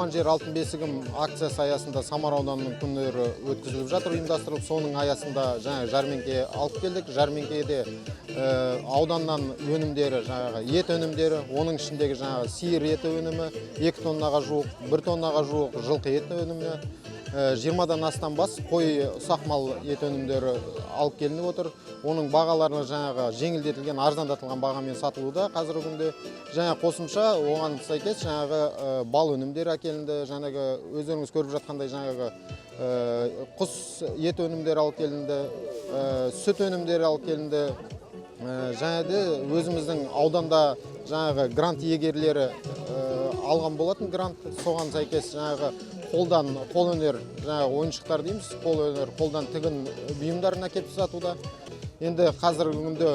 Туған жер – алтын бесігім акциясы аясында Самар ауданының күндері өткізіліп жатыр, ұйымдастырылып. Соның аясында жаңа жәрмеңке алып келдік. Жәрмеңкеде ауданнан өнімдері, жаңағы ет өнімдері, оның ішіндегі жаңағы сиыр еті өнімі 2 тоннаға жуық, 1 тоннаға жуық жылқы еті өнімі, 20-дан астам бас қой, ұсақ мал ет өнімдері алып келініп отыр. Оның бағалары жаңағы жеңілдетілген, арзандатылған бағамен сатылуда қазіргі күнде. Жаңа қосымша оған сәйкес жаңағы бал өнімдері әкелінді, жаңағы өздеріңіз көріп жатқандай, жаңағы құс ет өнімдері алып келінді, сүт өнімдері алып келінді. Және де өзіміздің ауданда жаңағы грант иегерлері алған болатын грант, соған сәйкес жаңағы қолдан қолөнер, жаңағы ойыншықтар дейміз, қолөнер, қолдан тігін бұйымдарын әкеліп сатуда. Енді қазіргі күнде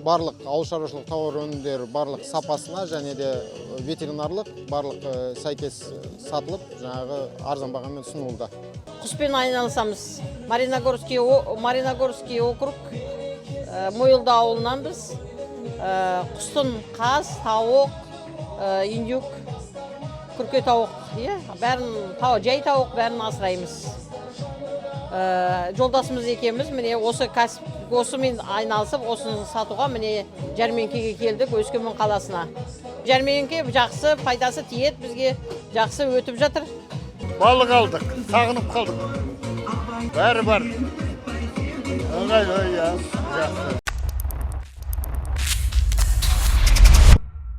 барлық ауыл шаруашылық тауар өнімдері барлық сапасына және де ветеринарлық барлық сәйкес сатылып, жаңағы арзан бағамен ұсынылуда. Құспен айналысамыз. Мариногорский округ, Мойылды ауылынан біз. Құстың қаз, тауық, индюк, күрке тауық, иә, бәрін, жай тауық, бәрін асыраймыз. Жолдасымыз екеуміз міне осы кәсіп, осымен айналысып, осыны сатуға міне жәрмеңкеге келдік Өскемен қаласына. Жәрмеңке жақсы, пайдасы тиеді бізге, жақсы өтіп жатыр. Балық алдық, сағынып қалдық. Бәрі бар. Ыңғайлы, иә, жақсы.